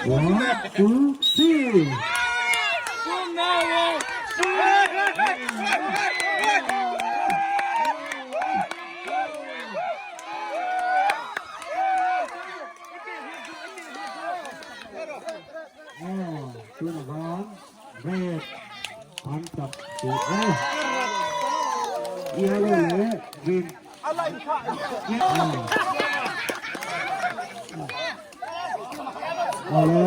One, two, three. Tunah khan red an chak tih a ni. Yellow leh green. Awle.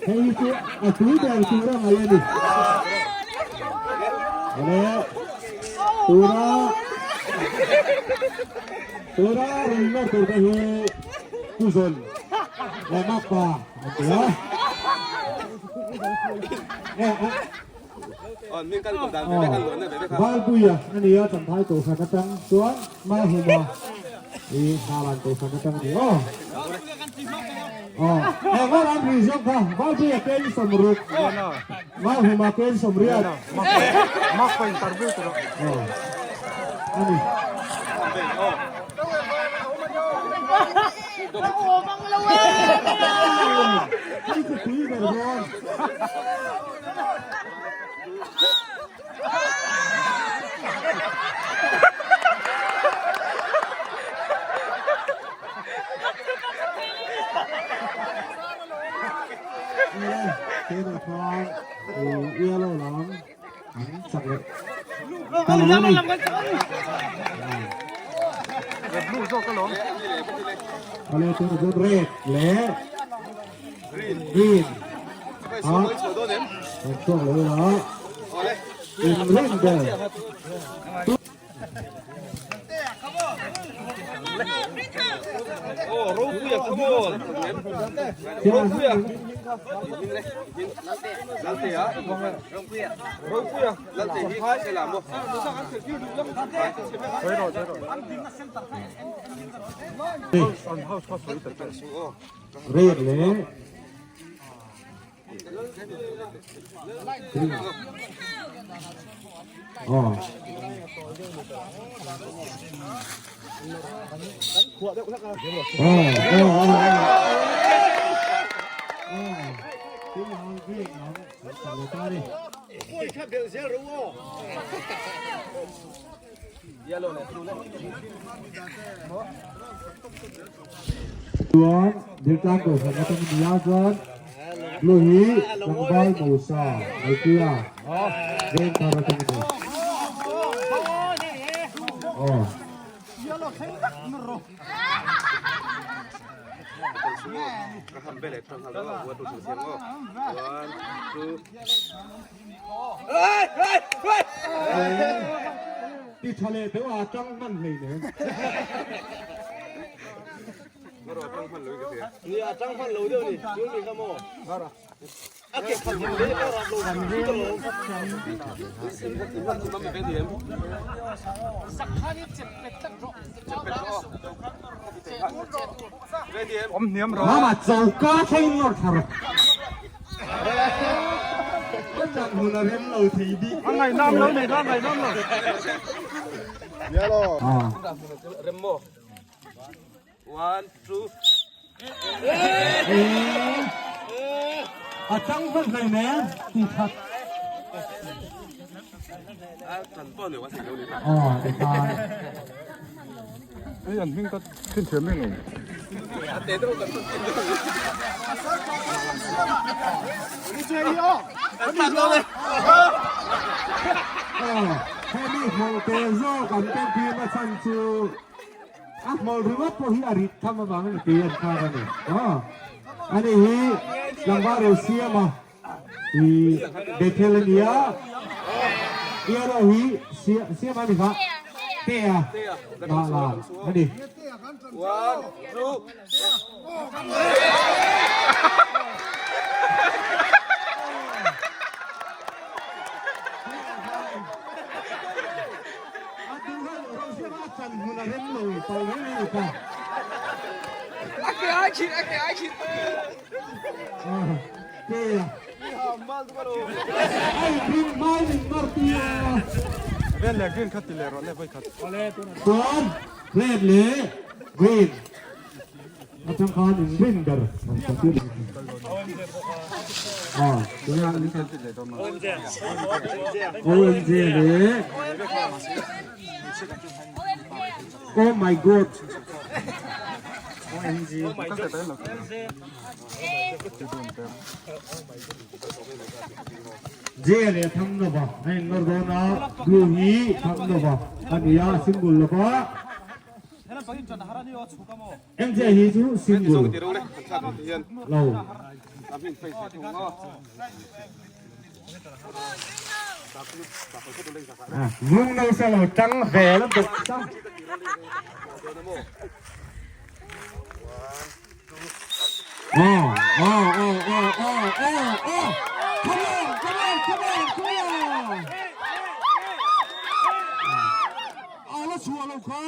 Hei chu a tui ber tur a ngai a ni. Tura tura rinna tur te hi Puzawn leh Makpa an ti a. Valpuia a ni a, Champhai Kohhran atang chuan Mahuma i Hnalan Kohhran atang a ni aw. Aw, eng ber an ri zawk kha, Valpuia pen 60, Mahuma pen 80. Makpa interview tur a. Aw, a ni. Hei chu tui ber dawn. Yellow lam an chak leh ta lo a ni. Blue zawk alawm. Awle tunah chuan red leh green a an chhuak lo ila in rin ber. Red leh green aw aw aw Chuan Diltlang Kohhran atang a nia chuan Blue hi tlangval Mosa Malpuia veng thar atang a ni. Aw. Ti tha leh deuh a tang hman hlei nen. Mama choka thleng nawr thar. Ka chan hun a rem lo thei bik. A ngaihnam lo nei kha a ngaihnam lo. A chang hman hlei nen ti that. Aw ti khan. Hei an hming ka thin thiam em em. Aw hemi hmawlh te zawk an ken tir na chhan chu a hmawlh ringawt pawh hi a rit tham avangin a tui an khak a ni. Aw ani hi tlangval ro siam a. I Bethel a nia. Yellow hi siam a ni kha. Te a. Mah la a ni. A duh ho lo siam a chan hmun a rem lo pal mai mai kha. A ke ai thin, a ke ai thin. Te a. Ai green mai min mar ti a. Red leh green kha ti leh rawh le vawi khat. Chuan red leh green atang khan in rin ber an sa tir leh. Ah, tunah OMG leh Oh my God. OMG. J leh Thangnova a innawr dawn a, blue hi Thangnova a ni a, single lova MJ hi chu single lo. Vung no sa lo tang ve la bawk ta. Aw aw aw aw aw aw aw Come on come on come on come on A la chhuah lo kha.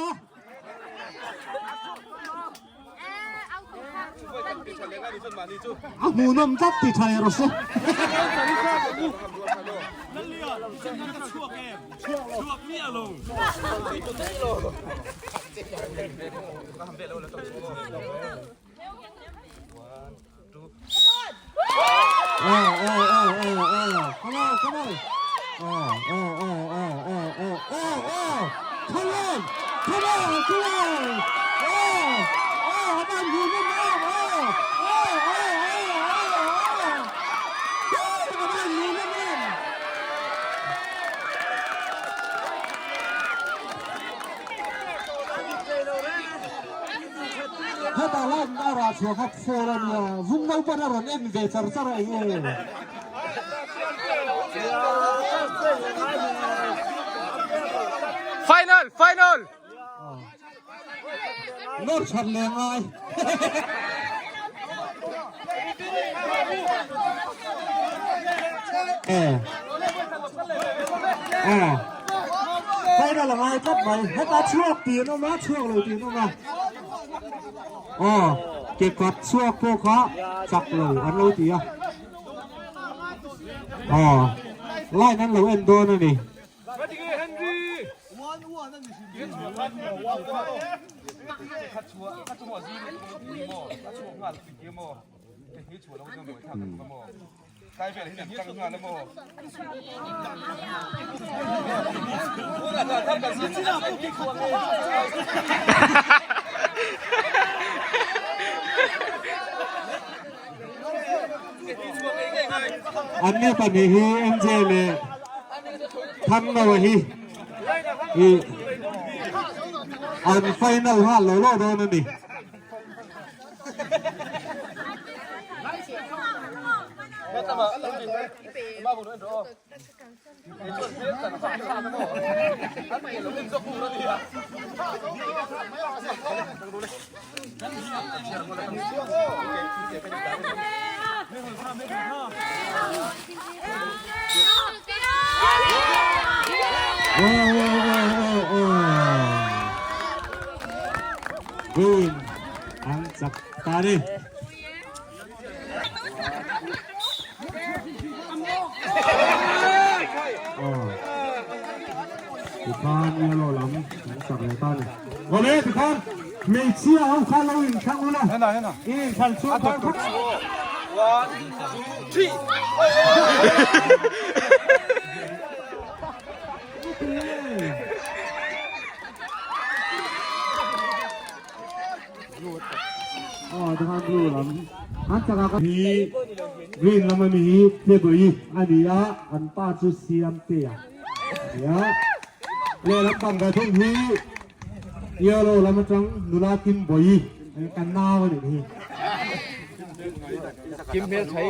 A hmuhnawm tlat ti tha leh rawh se. Hetah lan a rah chhuah kha phone a nia, vung naupan a rawn en ve char char a eng nge? Final! Final! Nawr that leh ngai. Final a ngai tlat mai. Hetah chhuak tih an awm a, chhuak lo tih an awm a. Aw, ke khat chhuak pawh kha chak lo an lo ti a. Aw, line an lo en dawn a ni. An ni pahnih hi MJ leh Thangnoa hi ih an final nghal lo lo dawn a ni. Green an chak ta ni. Tikhan yellow lam an sak leh ta ni. Awle tikhan hmeichhia ho kha lo inthlang ula. I inthlan chhuak khan khawp. One, two, three. Aw tikhan blue lam an chakah ka hi green lam ami hi February a ni a an pa chu Siamtea a ni a lehlam pang ve thung hi yellow lam atang nula Kimbawi kan nau a nih hi. Kim hmel thei.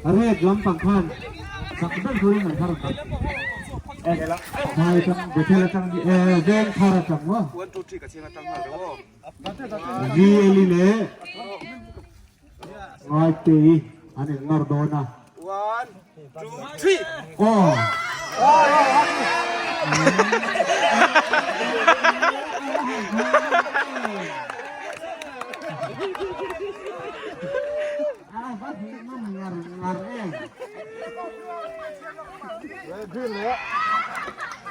Red lampang khan chak ber turin an thar tak Thai tang Bethel atang veng thar atang maw VLE leh Ngaitei an in nawr dawn a. Aw. A va hmuh ngam ngar ngar em.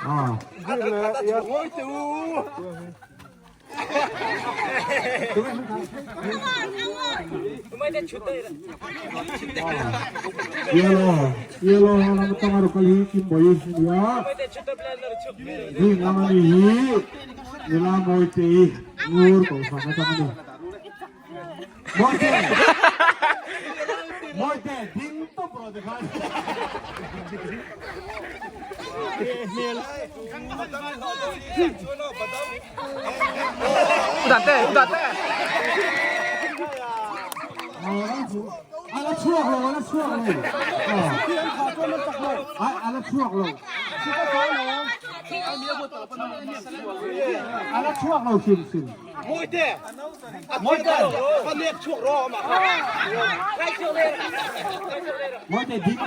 Aw. Yellow, yellow lam atanga rawn kal hi Kimbawi a ni a, green lam a ni hi nula Mawitei ngur kohhran atang a ni. Mawite! Mawite ding tawp rawh tikhan. A la chhuak lo, a la chhuak lo. A la chhuak lo. A la chhuak lo hrim hrim. Mawite ding.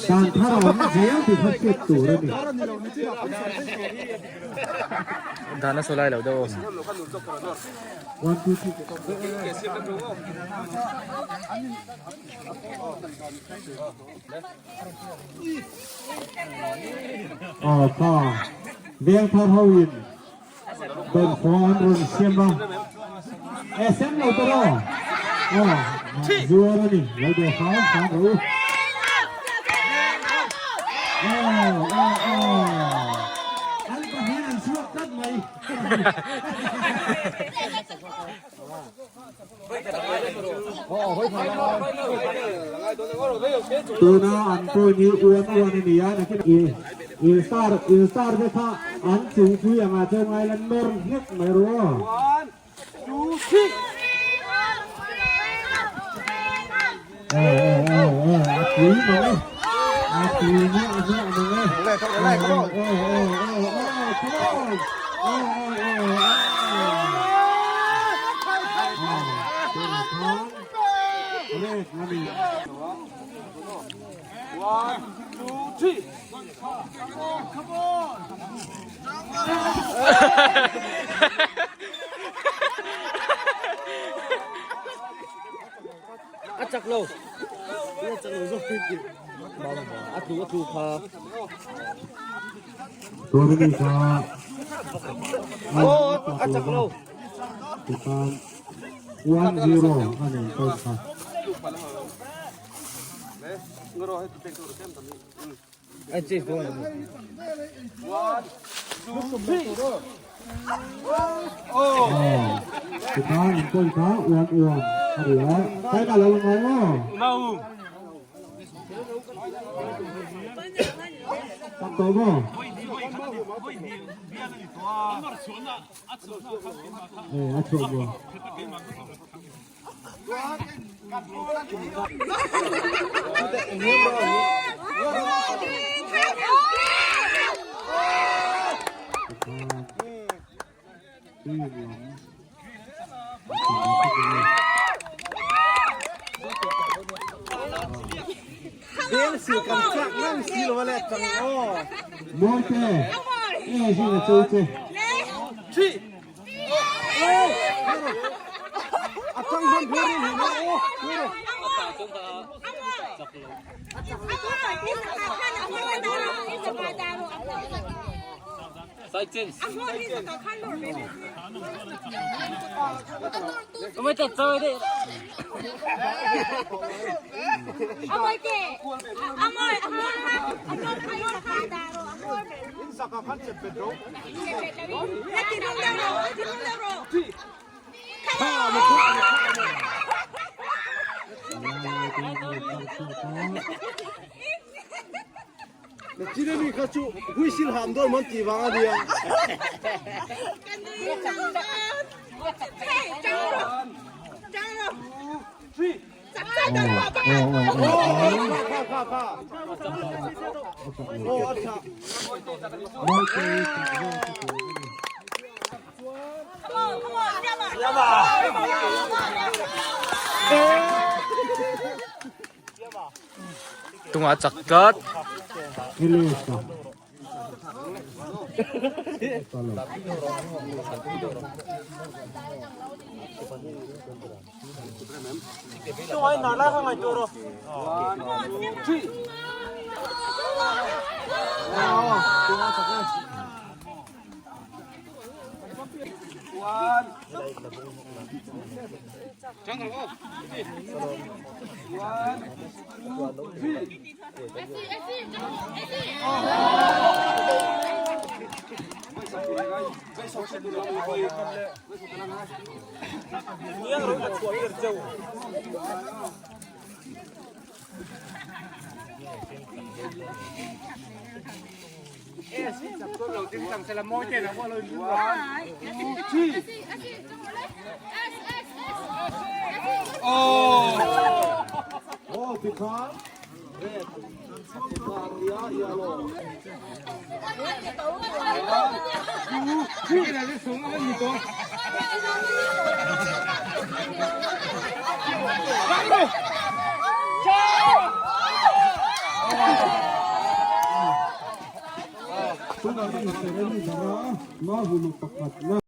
Dan thar a awm zel tih kha hriat tur a ni. Dan a saw lai lo deuh aw. One two three. Aw kha veng thar ho in Dawnfawh an rawn siam a, e sem lo ta rawh aw zuar a ni lo dawh hram hram rawh u aw aw aw an pahnih an chhuak tlat mai. Tuna an point hi uan uan a ni a, nakin in star in star te kha an chungpui angah chuan ngai la nawr hlek mai ru aw. Aw aw aw aw a pui mang e, a pui miah miah mang e. Aw aw aw aw aw aw come on aw aw aw aw tunah khan red lami. A chak lo. A chak lo zawk a tlu a tlu kha. Tuna mi kha a chak lo tikhan 1-0 a nei tawk kha. Tikhan in point kha 1-1 a ni a, time a lo la ngai maw? Tak tawh maw? Eh, a chhuah maw? Mawite, e zin a chei che. Tunga chak tlat. Tunah kan inserem ni dang a, Mahulu pakhat na.